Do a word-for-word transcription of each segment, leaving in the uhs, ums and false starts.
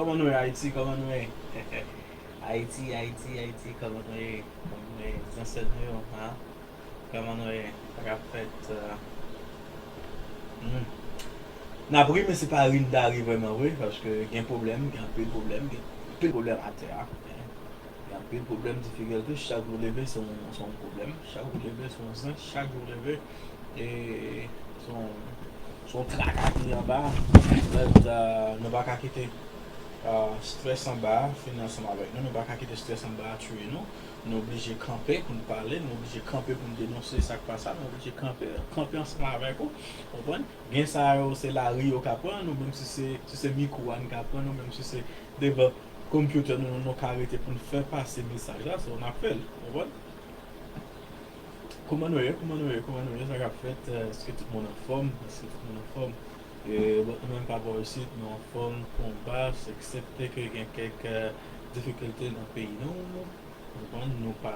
Kòman nou ye, Ayiti? Kòman nou ye? Ayiti, Ayiti, Ayiti, kòman nou ye? Kòman nou ye? Zansèt nou yo, ha? Kòman nou ye? Sa k ap fèt? Euh, hmm. N ap ri, men se pa ri n ta ri vrèman vre, paske gen pwoblèm, gen anpil pwoblèm, gen anpil pwoblèm atè a. Gen anpil pwoblèm, difikilte, chak jou leve se yon, se yon pwoblèm, chak jou leve se yon zen, chak jou leve, e se yon, se yon traka ki anba. But, euh, nou pa ka kite, euh, strès anba fin ansanm avèk nou, nou pa ka kite strès anba tye nou. Nou oblije kanpe pou n pale, nou oblije kanpe pou n denonse sa k pa sa, nou oblije kanpe, kanpe ansanm avèk ou, konprann? Gen sa yo, se lari yo ka pran, nou menm si se, si se mikwo a n ka pran, nou menm si se devan konpyutè nou, nou ka rete pou n fè pase mesaj la, so n ap fè l, ou konprann? Kòman nou ye? Kòman nou ye? Kòman nou ye? Sa k ap fèt? Èske tout moun anfòm? Èske tout moun anfòm? E, bon, nou menm pa bò isit, nou anfòm, konba, eksepte ke gen kèk, euh, difikilte nan peyi nou, ou konprann, nou pa,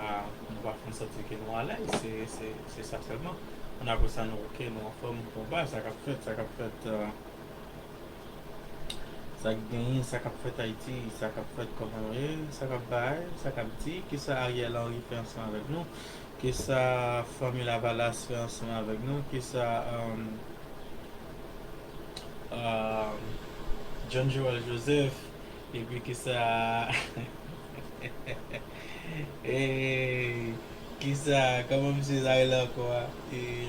nou pa fin santi ke nou alèz, se, se, se sa sèlman. Ann apre sa, nou oke, nou anfòm, konba, sa k ap fèt, sa k ap fèt, euh, Sa k genyen, sa k ap fèt Ayiti, sa k ap fèt kòman nou ye, sa k ap bay, sa k ap di, kisa Ariel Henry fè ansanm avèk nou, kisa fanmi Lavalas fè ansanm avèk nou, kisa, um, um, John Joel Joseph, epi kisa, e, kisa, kòman misye sa rele ankò a? E,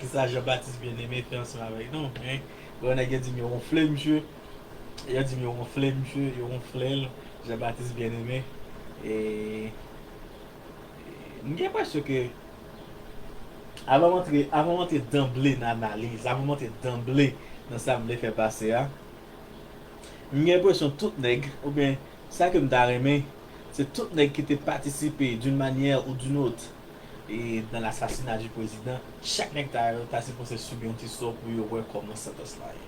kisa Jean Baptiste Bien-Aimé fè ansanm avèk nou, hein? Bon, nèg yo di m yo wonfle misye. Yo di m yo wonfle misye, yo wonfle l, Jean Baptiste Bien-Aimé. E, e, m gen enpresyon ke, avan m antre, avan m antre danble nan analiz, avan m antre danble nan sa m vle fè pase a, m gen enpresyon tout nèg, oubyen sa ke m ta renmen, se tout nèg ki te patisipe d'une manière ou d'une autre e nan lasasina di prezidan, chak nèg ta yo ta sipoze sibi yon ti sò pou yo wè kòman santans la ye.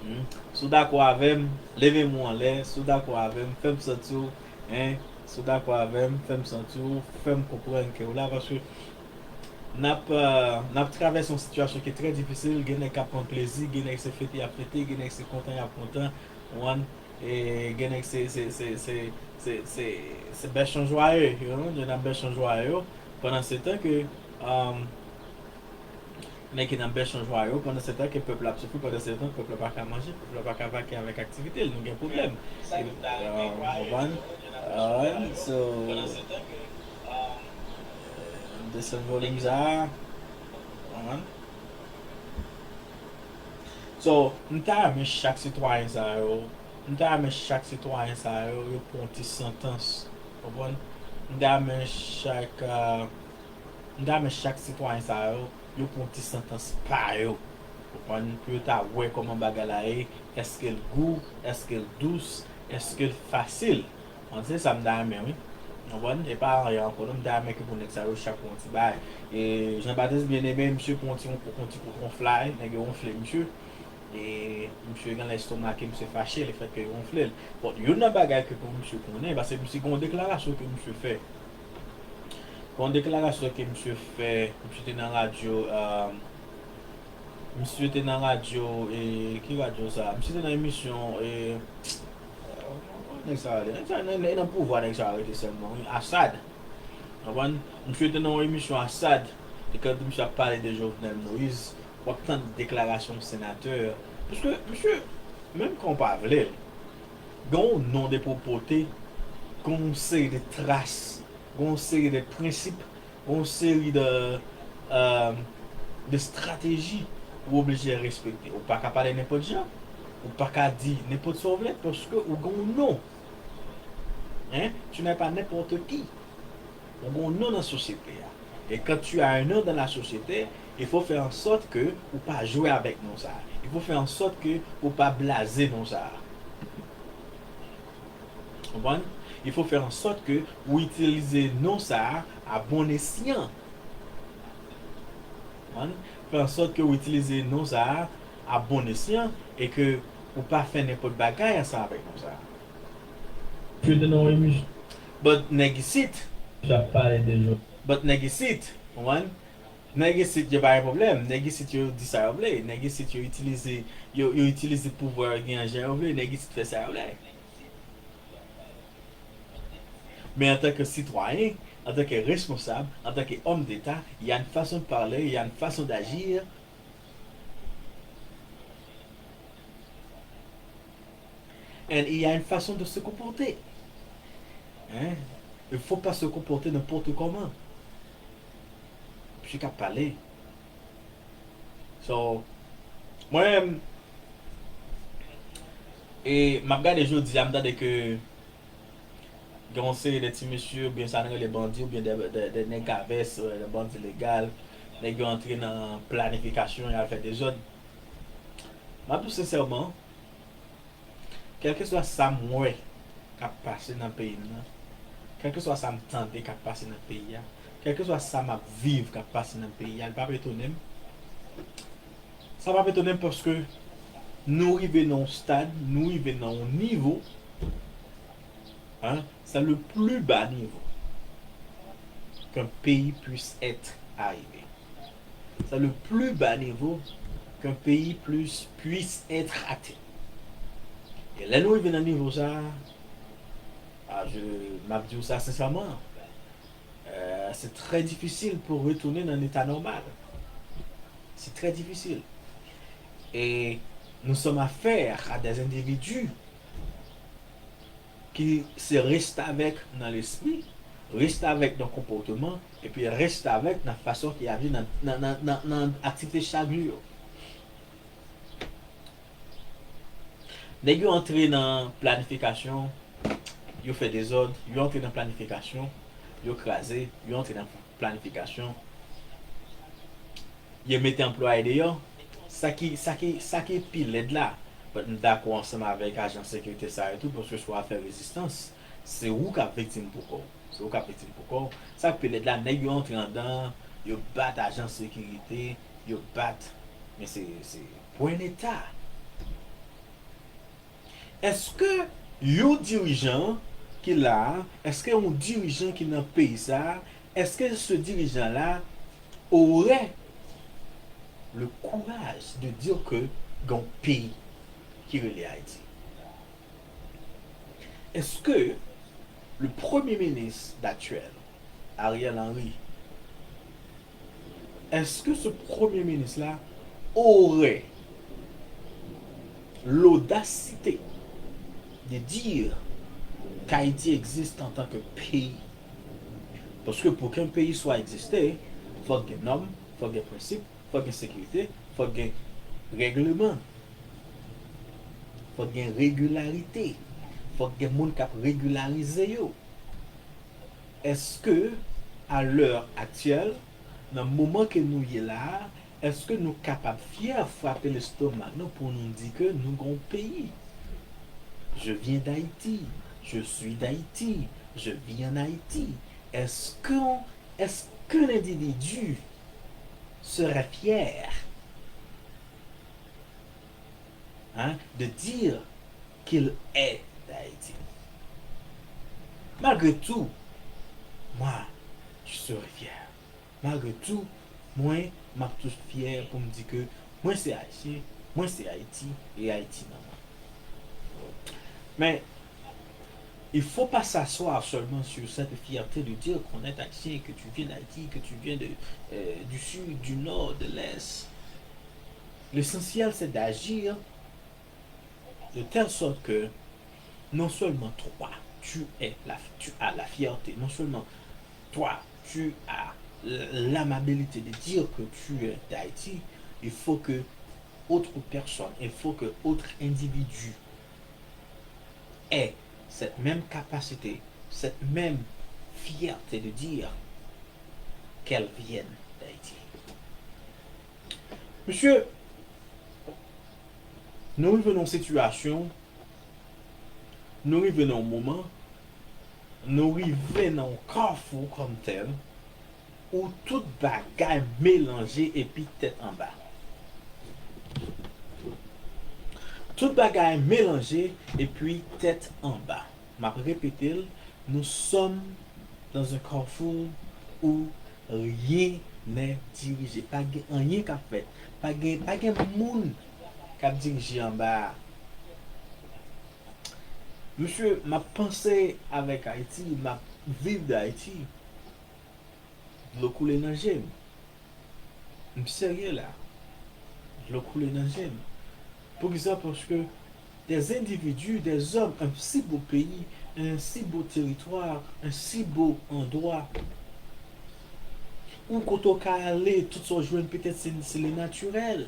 Hmm. Si w dakò avè m, leve men w anlè, si w dakò avè m, fè m santi w, hein, si w dakò avè m, fè m santi w, fè m konprann ke w la, paske n ap, euh, n ap travèse yon sitiyasyon ki trè difisil, gen nèg k ap pran plezi, gen nèg se fete y ap fete, gen nèg se kontan y ap kontan, ou konprann? E gen nèg se, se, se, se, se, se, se bèch an jwaye, you know, yo nan bèch an jwaye yo. Pandan se tan ke, um, nèg ki nan bèch an jwaye yo, pandan se tan ke pèp la ap soufri, pandan se tan pèp la pa ka manje, pèp la pa ka vake avèk aktivite l, nou gen pwoblèm. E, um, konprann? Alright, so, desann volim sa a. Konprann? So, m ta renmen chak sitwayen sa yo, m ta renmen chak sitwayen sa yo, yo pran yon ti santans, konprann? M ta renmen chak, euh, m ta renmen chak sitwayen sa yo, yo pran yon ti santans pa yo, konprann? Pou yo ta wè kòman bagay la ye, èske l gou, èske l dous, èske l fasil? Bon, se sa m ta renmen, wi. Ou konprann? E pa anyen ankò, non, m ta renmen ke pou nèg sa yo chak pran yon ti bagay. E Jean Baptiste Bien-Aimé, misye pran yon ti, yon ti kout wonflay, nèg yo wonfle misye. E misye genlè estomake, misye fache, lefètke yo wonfle l. Bon, youn nan bagay ke pou misye konnen, paske misye gen yon deklarasyon ke misye fè. Gen yon deklarasyon ke misye fè, misye te nan radyo, euh, Misye te nan radyo, e, ki radyo sa? Misye te nan emisyon, e, nèg sa rele, nèg sa, nan, nan, nan pouvwa nèg sa rete sèlman, wi, Assad. Konprann? Misye te nan yon emisyon Assad, e kan misye ap pale de Jovenel Moïse, w ap tann deklarasyon senatè. Paske misye, menm kan w pa vle l, gen yon non de pwopote, gen yon seri de tras, gen yon seri de prensip, yon seri de, euh, de strateji ou oblije respekte. Ou pa ka pale nenpòt jan, ou pa ka di nenpòt sa w vle, paske ou gen yon non. Hein? Tu n'es pas n'importe qui. Ou gen yon non nan sosyete a. Et quand tu as un nom dans la société, il faut faire en sorte que ou pa jwe avèk non sa a. Il faut faire en sorte que ou pa blaze non sa a. Konprann? Il faut faire en sorte que ou itilize non sa a a bon esyan. Konprann? Fè an sòt ke ou itilize non sa a a bon esyan e ke ou pa fè nenpòt bagay ansanm avèk non sa a. But nèg isit, but nèg isit, konprann? Nèg isit yo pa gen pwoblèm. Nèg isit yo di sa yo vle. Nèg isit yo itilize, yo, yo itilize pouvwa yo genyen jan yo vle. Nèg isit fè sa yo vle. Men antanke sitwayen, antanke responsab, antanke homme d'État, il y a une façon de parler, il y a une façon d'agir. And il y a une façon de se comporter. Hein? Il faut pas se comporter n'importe comment. Misye k ap pale. So, mwen menm, e m ap gade jodi a, m tande ke gen yon seri de ti mesye, oubyen sa nou rele bandi, oubyen de, de, de nèg ka vès, de bandi legal, nèg yo antre nan planifikasyon, y al fè dezòd. M ap di w sensèman, kèlkeswa sa m wè k ap pase nan peyi m nan, kèlkeswa sa m tande k ap pase nan peyi a, kèlkeswa sa m ap viv k ap pase nan peyi a, li p ap etone m. Sa p ap etone m paske nou rive nan yon stad, nou rive nan yon nivo, hein, c'est le plus bas niveau qu'un pays puisse être arrivé. C'est le plus bas niveau qu'un pays puisse, puisse être atteint. E lè nou rive nan nivo sa a, ah, je, m ap di w sa sensèman, euh, c'est très difficile pour retourner dans l'état normal. C'est très difficile. Et nous sommes affaire à des individus ki se restavèk nan lespri, restavèk nan konpòteman, epi restavèk nan fason ki aji nan, nan, nan, nan, nan aktivite chak jou yo. Nèg yo antre nan planifikasyon, yo fè dezòd, yo antre nan planifikasyon, yo kraze, yo antre nan planifikasyon, yo mete anplwaye deyò. Sa ki, sa ki, sa ki pi lèd la, but m dakò ansanm avèk ajan sekirite sa yo tou, paske se yon afè rezistans, se ou k ap viktim pou kò w. Se ou k ap viktim pou kò w. Sa k pi lèd la, nèg yo antre anndan, yo bat ajan sekirite, yo bat. Men se, se pwen neta. Èske yon dirijan ki la a, èske yon dirijan ki nan peyi sa a, èske ce dirigeant-là aurait le courage de dire que gen yon peyi ki rele Ayiti? Èske le premye minis aktyèl, Ariel Henry, èske ce premye minis la aurait l'audacité de dire qu'Haïti existe en tant que pays? Paske pou ke yon peyi swa egziste, fòk gen nòm, fòk gen prensip, fòk gen sekirite, fòk gen règleman, fòk gen regilarite, fòk gen moun k ap regilarize yo. Èske, a lè aktyèl, nan moman ke nou ye la a, èske nou kapab fyè frape lestomak nou pou nou di ke nou gen yon peyi? Je viens d'Haïti, je suis d'Haïti, je vis en Haïti. Est-ce que, est-ce qu'un individu serait fier, hein, de dire qu'il est d'Haïti? Malgré tout, moi, je serai fier. Malgré tout, mwen, m ap toujou fyè pou m di ke mwen se Ayisyen, mwen se Ayiti, e Ayiti nan mwen. Men, il faut pas s'asseoir seulement sur cette fierté de dire qu'on est haïtien, que tu viens d'Haïti, que tu viens de, euh, du sud, du nord, de l'est. L'essentiel, c'est d'agir de telle sorte que non seulement toi, tu es la, tu as la fierté, non seulement toi, tu as l-, l'amabilité de dire que tu es d'Haïti, il faut que autre personne, il faut que autre individu ait cette même capacité, cette même fierté de dire qu'elle vient d'Haïti. Mesye, nou rive nan yon sitiyasyon, nou rive nan yon moman, nou rive nan yon kafou kòm tèl, où tout bagay melanje epi tèt anba. Tout bagay melanje epi tèt anba. M ap repete l, nous sommes dans un carrefour où rien Nèg dirije. Pa gen anyen k ap fèt. Pa gen, pa gen moun k ap dirije anba a. Mesye, m ap panse avèk Ayiti, m ap viv de Ayiti. Dlo koule nan je m. M serye la. Dlo koule nan je m. Poukisa? Paske des individus, des hommes, un si beau pays, un si beau territoire, un si beau endroit, ou kote w ka ale, tout sa w jwenn petèt se, se le naturel.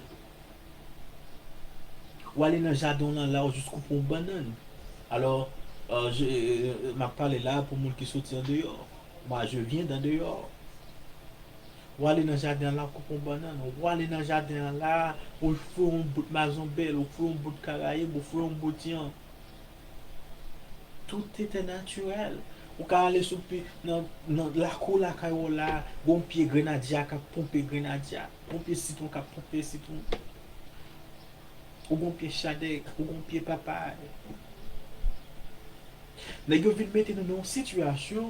Ou ale nan jaden w lan la, ou jis koupe yon bannann. Alò, euh, je, euh, m ap pale la pou moun ki soti andeyò. Moi, je viens d'andeyò. Ou ale nan jaden an la, ou koupe yon bannann. Ou ale nan jaden an la, ou foure yon bout mazonbèl, ou foure yon bout karayib, ou foure yon bout yanm. Tout était naturel. Ou ka ale sou pi, nan, nan lakou lakay ou la, gon pye grenadya k ap ponpe grenadya, gon pye sitwon k ap ponpe sitwon. Ou gon pye chadèk, ou gon pye papay. Nèg yo vin mete nou nan yon sitiyasyon,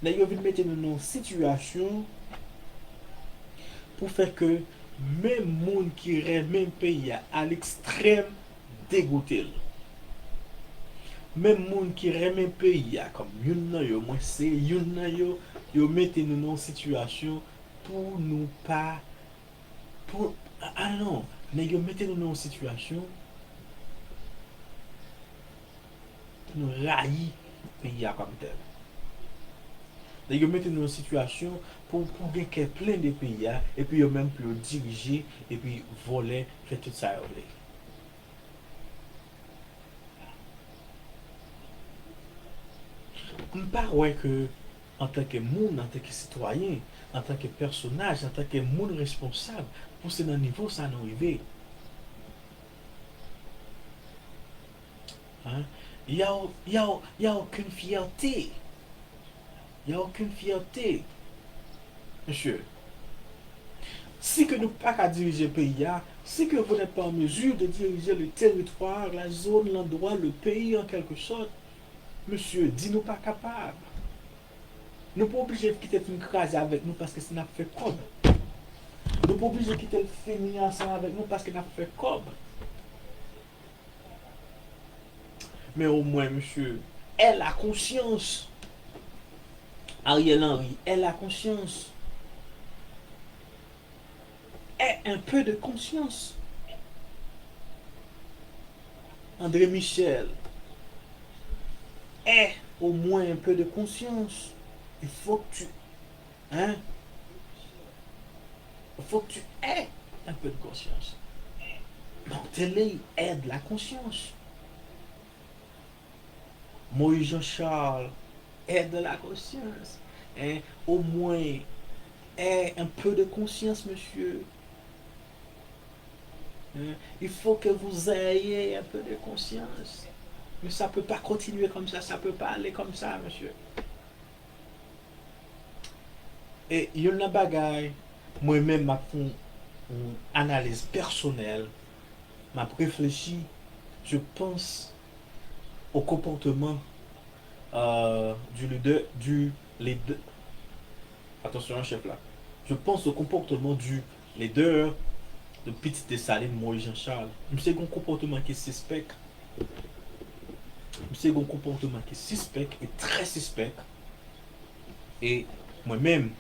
nèg yo vin mete nou nan yon sitiyasyon pou fè ke menm moun ki renmen peyi a, a lekstrèm, degoute l. Menm moun ki renmen peyi a, kòm youn nan yo, mwen se youn nan yo, yo mete nou nan yon sitiyasyon pou nou pa, pou, a, a non, nèg yo mete nou nan yon sitiyasyon pou nou rayi peyi a kòm tèl. Nèg yo mete nou nan yon sitiyasyon pou, pou gen kè plen de peyi a, epi yo menm pou yo dirije, epi vòlè, fè tout sa yo vle. M pa wè ke antanke moun, antanke sitwayen, antanke pèsonaj, antanke moun responsab, pou se nan nivo sa nou rive. Hein? Y a, y a, y a okenn fyète. Y a okenn fyète. Mesye, si ke nou pa ka dirije peyi a, si que vous n'êtes pas en mesure de diriger le territoire, la zone, l'endroit, le pays en quelque sorte, mesye, di nou pa kapab. Nou pa oblije kite l fin kraze avèk nou paske se n ap fè kòb. Nou pa oblije kite l fini ansanm avèk nou paske n ap fè kòb. Men omwen, mesye, aie la conscience. Ariel Henry, aie la conscience. Aie un peu de conscience. André Michel, aie au moins un peu de conscience. Il faut que tu, hein? Il faut que tu aies un peu de conscience. Martelly, aie de la conscience. Moïse Jean-Charles, aie de la conscience. Hein? Au moins, aie un peu de conscience, monsieur. Hein? Il faut que vous ayez un peu de conscience. Mais ça peut pas continuer comme ça, ça peut pas aller comme ça, monsieur. E youn nan bagay, mwen menm, m ap fè yon, yon analiz pèsonèl, m ap reflechi, je pense au comportement, euh, du leader, du leader. Attention, hein, chef là. Je pense au comportement du leader de Pitit Desalin, Moïse Jean Charles. Misye gen yon konpòtman ki sispèk. Misye gen yon konpòtman ki sispèk e trè sispèk. E mwen menm,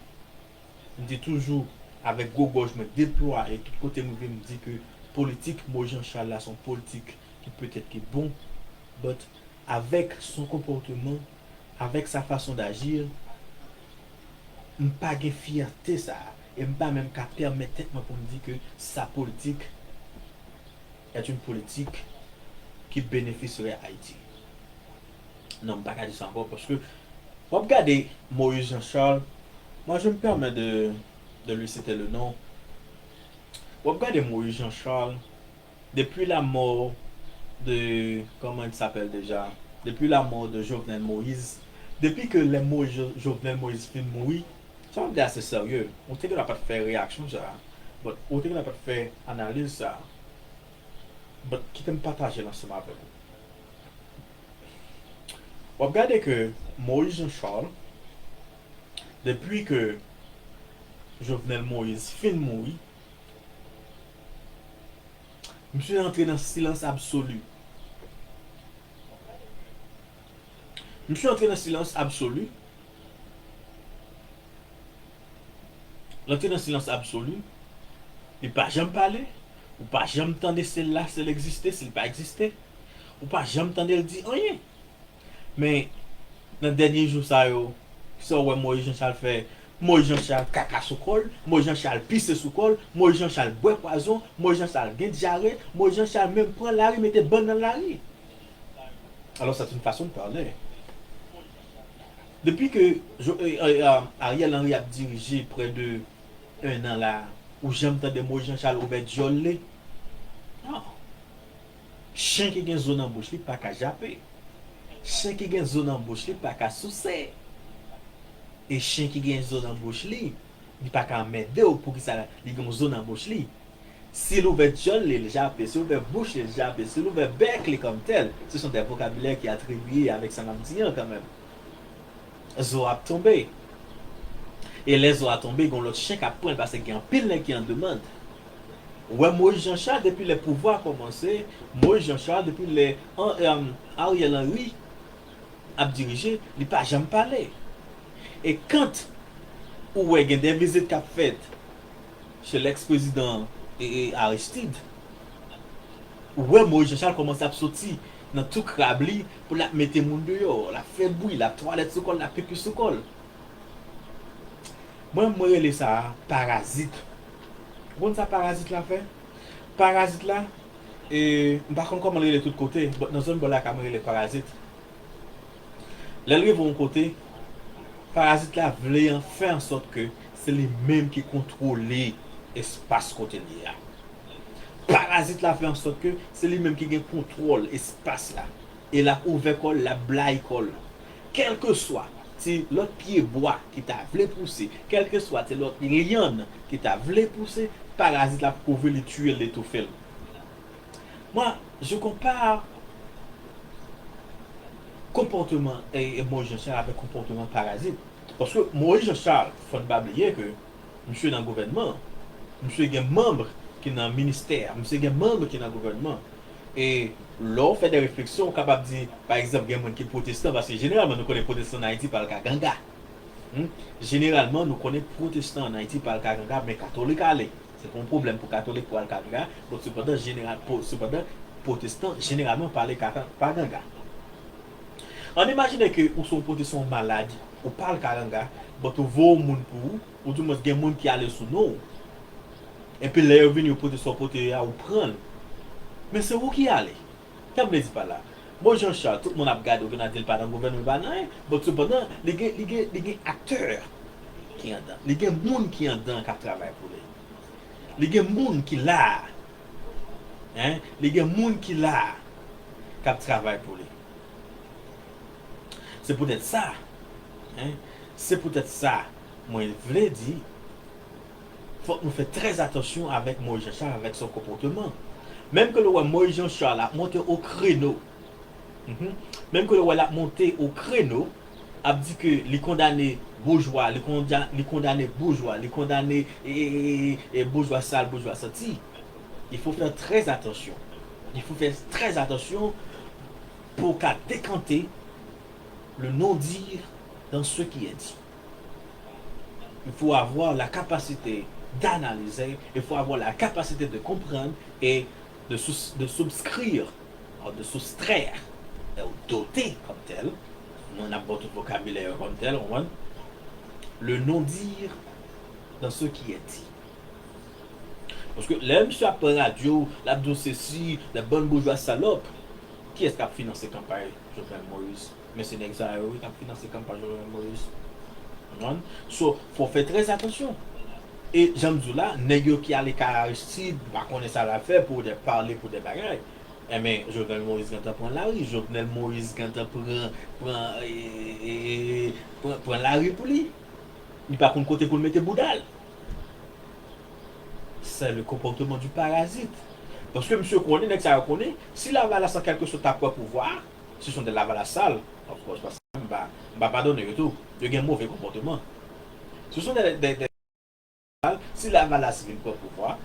m te toujou, avèk gwo gòj mwen, deplwaye tout kote m rive, m di ke politik Moïse Jean Charles la se yon politik ki petèt ki bon, but avèk son konpòtman, avèk sa fason d'agir, m pa gen fyète sa a. E m pa menm ka pèmèt tèt mwen pou m di ke sa politik est une politique qui bénéficierait à Haïti. Non, m pa ka di sa ankò, paske w ap gade Moïse Jean Charles, moi je me permets de, de lui citer le nom. W ap gade Moïse Jean Charles, depuis la mort de, comment il s'appelle déjà? Depuis la mort de Jovenel Moïse, depi ke lè Moïse, Jo-, Jovenel Moïse fin mouri, sa w ap di a se serye. Ou te gentan pa t fè reyaksyon sa a. But ou te gentan pa t fè analiz sa a. But kite m pataje l ansanm avè w. W ap gade ke Moïse Jean Charles, depi ke Jovenel Moïse fin mouri, misye antre nan silans absoli. Misye antre nan silans absoli. L antre nan silans absoli. Li pa janm pale. Ou pa janm tande si l la, si l egziste, si l pa egziste. Ou pa janm tande l di anyen. Men, nan dènye jou sa yo, sa w wè Moïse Jean Charles fè, Moïse Jean Charles kaka sou kò l, Moïse Jean Charles pise sou kò l, Moïse Jean Charles bwè pwazon, Moïse Jean Charles gen dyare, Moïse Jean Charles menm pran lari, mete bann nan lari. Alors, c'est une façon de parler. Depi ke Jo- euh, euh, euh, Ariel Henry ap dirije prè de en an la, ou janm tande Moïse Jean Charles ouvè dyòl li? Non. Chen ki gen zo nan bouch li pa ka jape. Chen ki gen zo nan bouch li pa ka souse. E chen ki gen zo nan bouch li, li pa ka anmède w poukisa li gen yon zo nan bouch li. Si l ouvè dyòl li, l jape. Si l ouvè bouch li, l jape. Si l ouvè bèk li kòm tèl, ce sont des vocabulaires qui attribués avec sa m ap di an kanmenm. Zo ap tonbe. E lè zo a tonbe, gen lòt chen k ap pran l paske gen anpil nèg ki an demann. Ou wè Moïse Jean Charles, depi lè pouvwa kòmanse, Moïse Jean Charles, depi lè an, em, Ariel Henry ap dirije, li pa janm pale. E quand ou wè gen de vizit k ap fèt chez l'ex-président e, e, Aristide, ou wè Moïse Jean Charles kòmanse ap soti nan tou krab li pou l ap mete moun deyò, l ap fè bri, l ap twalèt sou kò l, l ap pipi sou kò l. Mwen, mwen rele sa a parazit. Ou konn sa parazit la fè? Parazit la, e, m pa konn kòman l rele tout kote, but nan zòn bò lakay mwen rele parazit. Lè l rive yon kote, parazit la vle an fè an sòt ke se li menm ki kontwole espas kote l ye a. Parazit la fè an sòt ke se li menm ki gen kontwòl espas la. E l ap ouvè kò l, l ap blayi kò l. Kèlkeswa ti lòt pye bwa ki ta vle pouse, kèlkeswa ti lòt lyann ki ta vle pouse, parazit la ap kouvri li, tiye l, etoufe l. Moi, je compare konpòteman e, e Moïse Jean Charles avèk konpòteman parazit. Paske Moïse Jean Charles, fò n pa bliye ke misye nan gouvènman, misye gen manm ki nan ministè, misye gen manm ki nan gouvènman. E lè w fè de refleksyon, ou kapab di, pa egzanp, gen moun ki pwotestan, paske jeneralman nou konnen pwotestan an Ayiti pa al ka ganga. Hmm? Jeneralman, nou konnen pwotestan an Ayiti pa al ka ganga, men katolik ale. Se pa yon pwoblèm pou katolik pou al ka ganga, bon, sepandan, jeneral, po- sepandan, pwotestan jeneralman pa ale ka pa ganga. Ann imajine ke ou se yon pwotestan, ou malad, ou pa al ka ganga, but ou voye yon moun pou ou, ou di mwens gen moun ki ale sou non w. Epi lè yo vini, yo pote sa w pote a, ou pran l. Men se ou ki ale. Sa m vle di pa la? Moïse Jean Charles, tout moun ap gade w, gen a di l pa nan gouvènman, li pa nan anyen. Bon, sepandan, li gen, li gen, li gen aktè ki andan. Li gen moun ki andan k ap travay pou li. Li gen moun ki la. Hein? Li gen moun ki la k ap travay pou li. Se poutèt sa, hein? Se poutèt sa, mwen vle di, fòk nou fè trè atansyon avèk Moïse Jean Charles, avèk son konpòteman. Menm ke lè w wè Moïse Jean Charles ap monte o kreno, mhm, menm ke lè w wè l ap monte o kreno, ap di ke li kondane boujwa, li konda- li kondane boujwa, li kondane e, e, e, e, e boujwa sal, boujwa santi. Il faut faire très attention. Il faut faire très attention pou w ka dekante le non-dire dans ce qui est dit. Il faut avoir la capacité d'analyser, il faut avoir la capacité de comprendre et de, sous- de souscrire, ou de soustraire, ou doter comme tel, nou n ap ba w tout vokabilè yo comme tel, ou konprann? Le non-dire dans ce qui est dit. Paske lè misye ap pran radyo, l ap di w sesi, la bann boujwa salòp, kiyès k ap finanse kanpay Jovenel Moïse? Men se nèg sa yo wi k ap finanse kanpay Jovenel Moïse. Ou konprann? So, fò w fè trè atansyon. E jan m di w la, nèg yo ki ale kay Aristide, m pa konnen sa l ap fè pou de pale pou de bagay. Enben, Jovenel Moïse gentan pran lari, Jovenel Moïse gentan pran, pran, e, e, e, pran, pran lari pou li. Li pa konn kote pou l mete bouda l. C'est le comportement du parasite. Paske misye konnen, nèg sa yo konnen, si Lavalas an kèlkesòt ta pran pouvwa a, ce sont des Lavalas sal, of course, paske m pa, m pa padone yo tou. Yo gen move konpòteman. Ce sont des, des, des Si Lavalas vin pran pouvwa,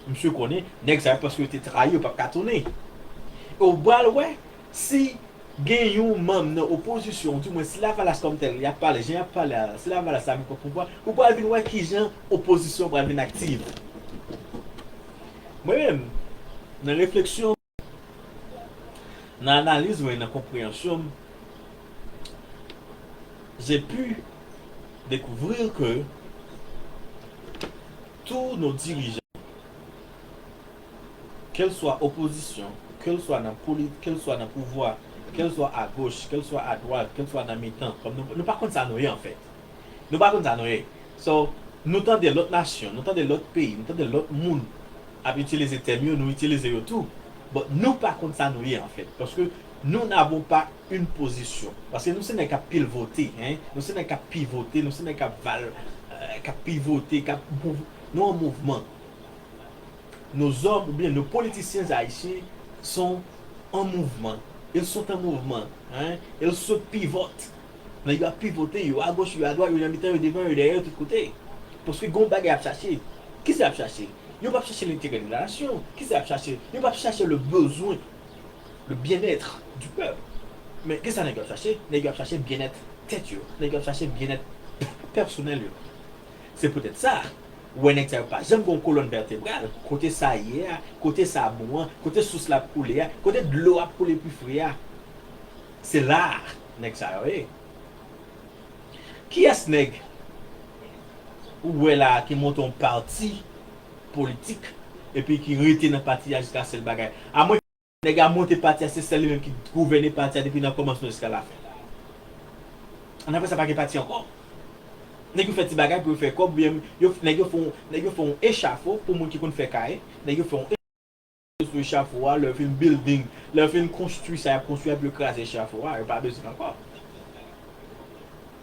misye konnen nèg sa yo, paske yo te trayi, yo p ap ka tounen. E w pral wè, si gen yon manm nan opozisyon, ou di mwen si Lavalas kòm tèl, y ap pale, jan y ap pale a, si Lavalas ta vin pran pouvwa, ou pral vin wè kijan opozisyon pral vin aktiv. Mwen menm, nan refleksyon, nan analiz mwen, nan konpreyansyon m, j'ai pu découvrir que tous nos dirigeants, kèlswa opozisyon, kèlswa nan poli-, kèlswa nan pouvwa, kèlswa agoch, kèlswa adwat, kèlswa nan mitan, kòm nou, nou pa konn sa nou ye anfèt. Nou pa konn sa nou ye. So, nou tande lòt nasyon, nou tande lòt peyi, nou tande lòt moun ap itilize tèm yo, nou itilize yo tou. But nou pa konn sa nou ye anfèt. Paske nous n'avons pas une position. Paske nou se nèg k ap pilvote, hein? Nou se nèg k ap pivote, nou se nèg k ap val, euh, k ap pivote, k ap mouv-, nou an mouvman. Nos hommes oubyen nos politiciens haïtiens sont en mouvement. Ils sont en mouvement, hein? Ils se pivotent. Nèg yo ap pivote, yo agoch, yo adwat, yo nan mitan, yo devan, yo dèyè, yo tout kote. Paske gon bagay y ap chache. Kisa y ap chache? Yo p ap chache lenterè de la nasyon. Kisa y ap chache? Yo p ap chache le besoin, le bien-être du peuple. Men kisa nèg yo ap chache? Nèg yo ap chache byennèt tèt yo. Nèg yo ap chache byennèt pèsonèl yo. Se poutèt sa, ou wè nèg sa yo pa janm gen yon kolòn vètebral. Kote sa ye a, kote sa bon an, kote sous la ap koule a, kote dlo ap koule pi fre a. Se la a nèg sa yo ye. Kiyès nèg ou wè la a ki monte yon pati politik epi ki rete nan pati a jiska sèl bagay? Amwen nèg a monte pati a, se sèl li menm ki gouvène pati a depi nan kòmansman jiska lafen. Ann apre sa, pa gen pati ankò. Nèg yo fè ti bagay pou yo fè kòb, oubyen yo, nèg yo fè yon, nèg yo fè yon echafo pou moun ki konn fè kay, nèg yo fè yon echafo sou echafo a, lè yo fin building, lè yo fin konstwi sa y ap konstwi a, epi yo kraze echafo a, yo pa bezwen l ankò.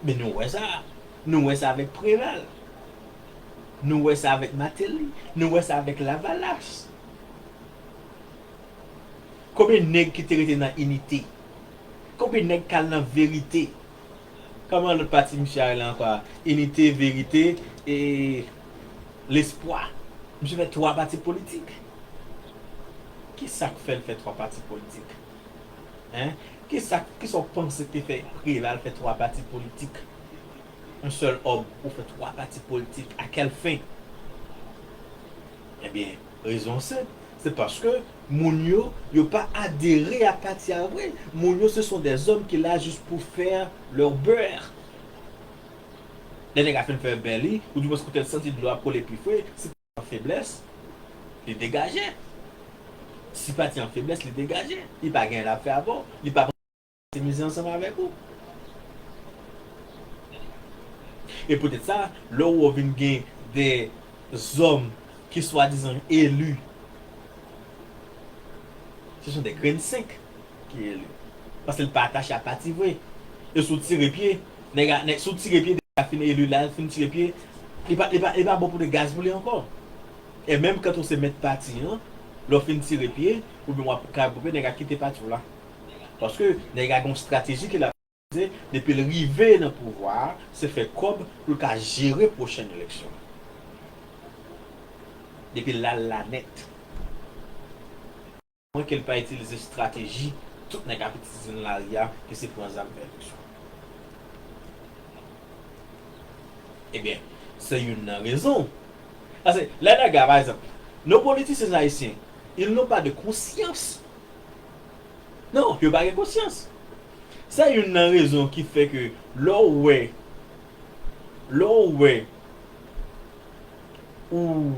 Men nou wè sa. Nou wè sa avèk Preval. Nou wè sa avèk Martelly. Nou wè sa avèk Lavalas. Konbyen nèg ki te rete nan Inite? Konbyen nèg k al nan Verite? Kòman lòt pati misye a rele ankò a? Inite, Verite e Lespwa. Misye fè twa pati politik. Kisa k fè l fè twa pati politik? Hein? Kisa, kisa w panse ki te fè Preval fè twa pati politik? Yon sèl òm pou fè twa pati politik, à quelle fin? Ebyen, rezon senp, se paske moun yo, yo pa adere a pati a vre. Moun yo, ce sont des hommes qui là juste pour faire leur beurre. Lè nèg la fin fè bè li, ou di mwen kote l santi dlo ap kole pi fre, si pati an feblès, li degaje. Si pati an feblès, li degaje. Li pa gen l ap fè avè w. Li pa pran ti mizè ansanm avèk ou. E poutèt sa, lè w wè w vin gen de zòm ki swadizan eli, se son de grenn senk ki eli. Paske l pa atache a pati vre. E si w tire pye, nèg a, nèg, si w tire pye, nèg la fin eli la, l fin tire pye, li pa, li pa, li pa bon pou de gaz pou li ankò. E menm kan ou se mèt pati an, lè w fin tire pye, oubyen w ap kay pwopè, nèg la kite pati w la. Paske nèg la gen yon estrateji ke l ap itilize, depi l rive nan pouvwa a, se fè kòb pou l ka jere pwochèn eleksyon. Depi l al la nèt. Mwen ke l pa itilize estrateji tout nèg ap itilize nan lari a, ke se pran zam fè eleksyon. Ebyen, se youn nan rezon. Paske lè nèg la, pa egzanp, nos politiciens haïtiens, ils n'ont pas de conscience. Non, yo pa gen konsyans. Se youn nan rezon ki fè ke lè w wè, lè w wè, ou,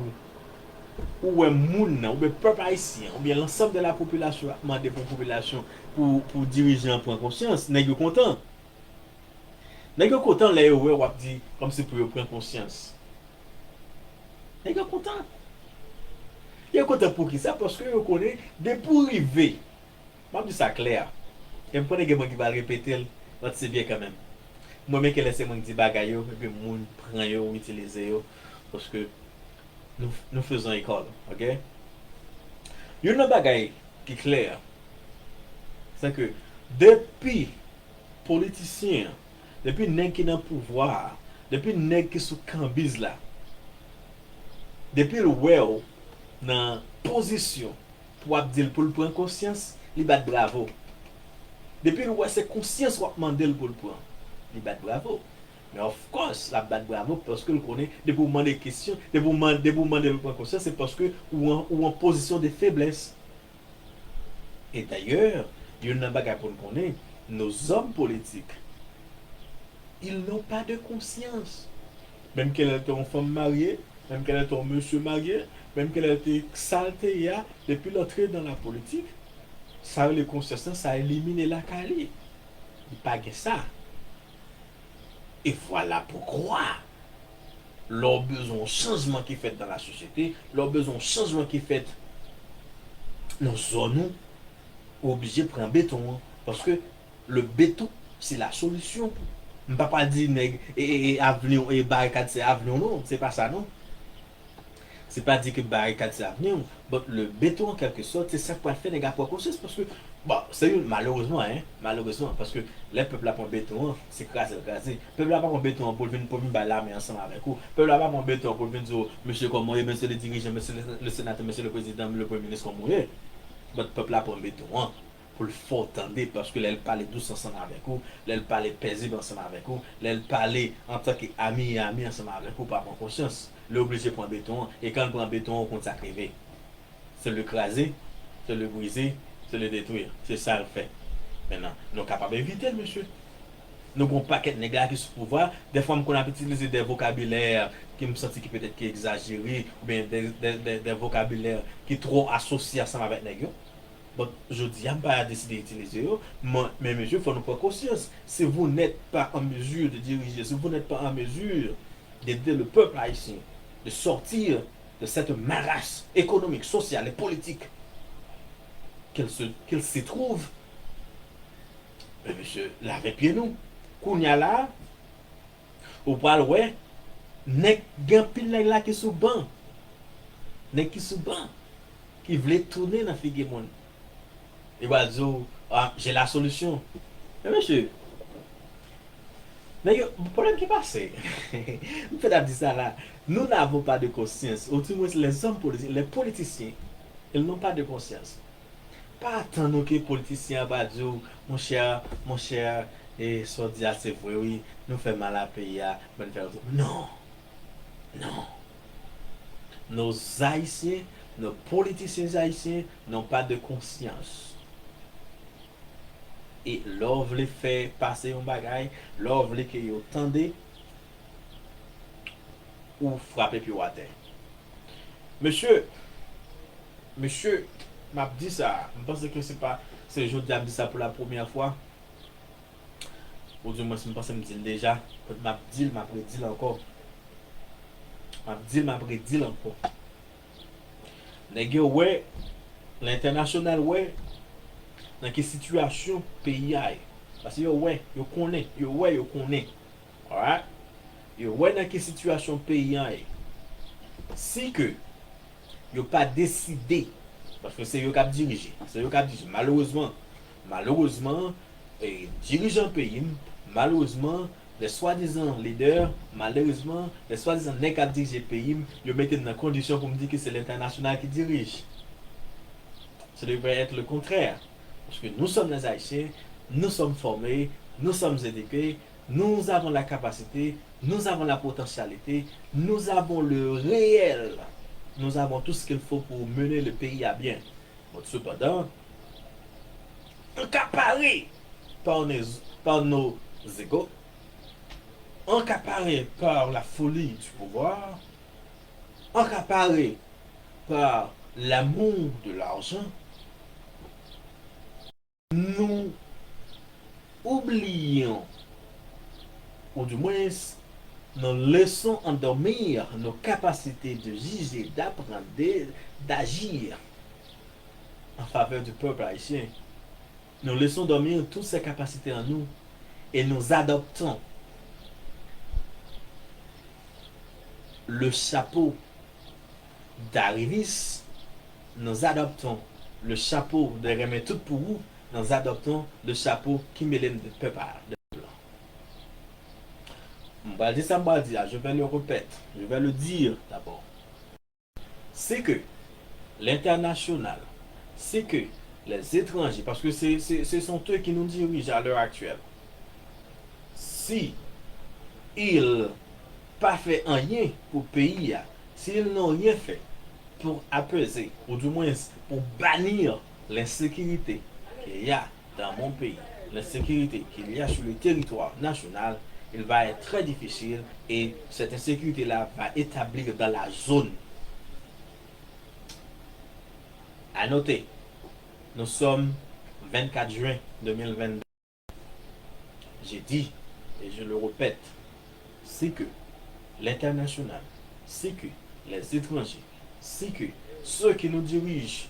ou wè moun nan, oubyen pèp ayisyen an, oubyen l'ensemble de la population ap mande pou popilasyon, pou, pou dirijan an pran konsyans, nèg yo kontan. Nèg yo kontan lè yo wè w ap di, kòmsi pou yo pran konsyans. Nèg yo kontan. Yo kontan poukisa? Paske yo konnen, depi w rive, m ap di sa klè, e m konnen gen moun ki pral repete l, but se byen kanmenm. Mwen, men ke lè se mwen ki di bagay yo, epi moun pran yo, itilize yo, paske nous, nous faisons école, ok? Youn nan bagay ki klè, se ke depi politisyen an, depi nèg ki nan pouvwa a, depi nèg ki sou kanbiz la, Depi l wè w nan pozisyon pou w ap di l pou l pran konsyans, li bat bravo. Depi l wè se konsyans w ap mande l pou l pran, li bat bravo. Men of course, l ap bat bravo paske l konnen depi w mande kesyon, depi w mande, depi w mande l pran konsyans, se paske ou an, ou an pozisyon de feblès. E dayè, youn nan bagay pou n konnen, nos hommes politiques, ils n'ont pas de conscience. Menm ke lè l te yon fanm marye, menm ke lè l te yon mesye marye, menm ke lè l te sa l te ye a, depi l antre dans la politique, sa rele konsyans lan, sa elimine lakay li. Li pa gen sa. E vwala poukwa, lè w bezwen yon chanjman ki fèt dans la société, lè w bezwen yon chanjman ki fèt nan zòn ou, ou oblije pran beton an. Paske le béton, c'est la solution. M pa pral di nèg, e, e, e, avni w, e, barikad se avni w, non, se pa sa, non. Se pa di ke barikad se avni w, but le béton, an kèlke sòt, se sa k pral fè nèg la pran konsyans, paske, bon, se youn, malerezman, en, malerezman, paske lè pèp la pran beton an, se kraze l kraze. Pèp la pa pran beton an pou l vin, pou l vin bay lame ansanm avèk ou. Pèp la pa pran beton an pou l vin di w, mesye, kòman w ye, mesye le dirijan, mesye le, le senatè, mesye le prezidan, le premye minis, kòman w ye. But pèp la pran beton an pou l fè w tande, paske lè l pale dous ansanm avèk ou, lè l pale pezib ansanm avèk ou, lè l pale antanke ami e ami ansanm avèk ou, pa pran konsyans. Li oblije pran beton an, e kan l pran beton an, ou konn sa k rive. Se le kraze, se le brize, se le detwi. Se sa l fè. Mentnan, nou kapab evite l, mesye. Nou gon pakèt nèg la ki sou pouvwa, dèfwa m konn ap itilize de vokabilè ki m santi ki petèt ki egzajere, oubyen de, de, de, de vokabilè ki twò asosye ansanm avèk nèg yo. But jodi a, m pa deside itilize yo, men, men mesye, fò nou pran konsyans. Si vous n'êtes pas en mesure de diriger, si vous n'êtes pas en mesure d'aider le peuple haïtien de sortir de cette marasme économique, sociale et politique qu'elle se, qu'elle s'y trouve, men mesye, lave pye nou. Kounye a la, ou pral wè, nèg, gen anpil nèg la ki sou ban. Nèg ki sou ban, ki vle tounen nan figi moun. Li pral di w, ah, j'ai la solution. Men mesye, nèg yo, pwoblèm ki pase, m fèk ap di sa la, nous n'avons pas de conscience, ou du moins les hommes politiques, les politiciens, ils n'ont pas de conscience. Pa atann ou ke politisyen an va di w, monchè, monchè, e, sa w di a se vre wi, nou fè mal a peyi a, ban n fè l. Non. Non. Nos Haïtiens, nos politiciens haïtiens n'ont pas de conscience. E lè w vle fè pase yon bagay, lè w vle ke yo tande, ou frape pye w atè. Mesye, mesye, m ap di sa, m panse ke se pa, se jodi a m di sa pou la premyè fwa. Ou di mwens m panse m di l deja, but m ap di l, m ap redi l ankò. M ap di l, m ap redi l ankò. Nèg yo wè, lentènasyonal wè, nan ki sitiyasyon peyi a ye. Paske yo wè, yo konnen, yo wè, yo konnen. Alright? Yo wè nan ki sitiyasyon peyi a ye. Si ke yo pa deside, paske se yo k ap dirije, se yo k ap dirije. Malerezman, malerezman, e, dirijan peyi m, malerezman, les soi-disant leaders, malerezman, les soi-disant nèg k ap dirije peyi m, yo mete m nan kondisyon pou m di ke se lentènasyonal ki dirije. Ce devrait être le contraire. Parce que nous sommes des Haïtiens, nous sommes formés, nous sommes éduqués, nous avons la capacité, nous avons la potentialité, nous avons le réel, nous avons tout ce qu'il faut pour mener le pays à bien. Bon, cependant, accaparés par nos, par nos égaux, accaparés par la folie du pouvoir, accaparés par l'amour de l'argent, nous oublions, ou du moins, nous laissons endormir nos capacités de juger, d'apprendre, de, d'agir en faveur du peuple haïtien. Nous laissons dormir toutes ces capacités en nous et nous adoptons le chapeau d'arrivistes, nous adoptons le chapeau de renmen tout pou ou, nous adoptons le chapeau ki mele n de pèp a, de pèp la. M pral di sa m pral di a, je vais le répéter, je vais le dire d'abord. C'est que l'international, c'est que les étrangers, parce que c'est, c'est, ce sont eux qui nous dirigent à l'heure actuelle. Si ils pa fè anyen pou peyi a, s'ils n'ont rien fait pour apaiser, ou du moins pour bannir l'insécurité qu'il y a dans mon pays, l'insécurité qu'il y a sur le territoire national, il va être très difficile et cette insécurité-là va établir dans la zone. À noter, nous sommes vingt-quatre juin deux mille vingt-deux. J'ai dit, et je le répète, c'est que l'international, c'est que les étrangers, c'est que ceux qui nous dirigent,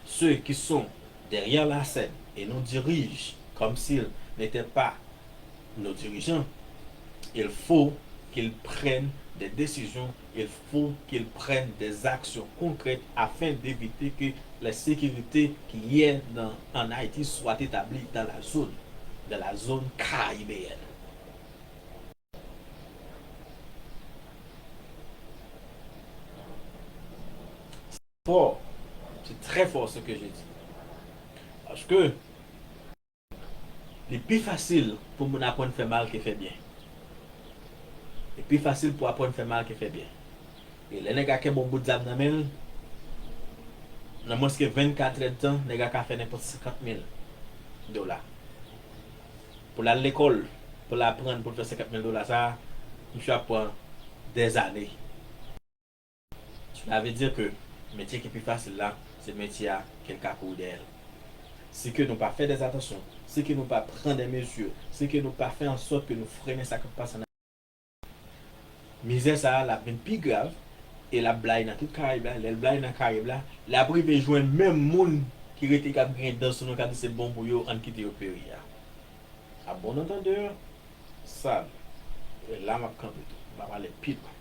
ceux qui sont derrière la scène et nous dirigent comme s'ils n'étaient pas nos dirigeants, il faut qu'ils prennent des décisions, il faut qu'ils prennent des actions concrètes afin d'éviter que l'insécurité qui est dans, en Haïti soit établie dans la zone, dans la zone caribéenne. Fort, c'est très fort ce que je dis. Paske li pi fasil pou moun aprann fè mal ke fè byen. Li pi fasil pou aprann fè mal ke fè byen. E lè nèg la kenbe yon bout zam nan men l, nan mwens ke vennkat èdtan, nèg la ka fè nenpòt senkant mil dola. Pou l al lekòl, pou l aprann, pou l fè senkant mil dola sa a, misye ap pran dèzane. Cela veut dire que metye ki pi fasil la, se metye a ke l ka kouri dèyè l. Si ke nou pa fè dèzatansyon, si ke nou pa pran dè mezi, si ke nou pa fè an sòt ke nou frennen sa k ap pase nan mizè sa a, l ap vin pi grav e l ap blayi nan tout Karayib la. Lè l blayi nan Karayib la, l ap rive jwenn menm moun ki rete k ap griyen dan sou nou, k ap di se bon pou yo, ann kite yo peri a. A bon antandè, salut. E la m ap kanpe tou. M pa pale pi lwen.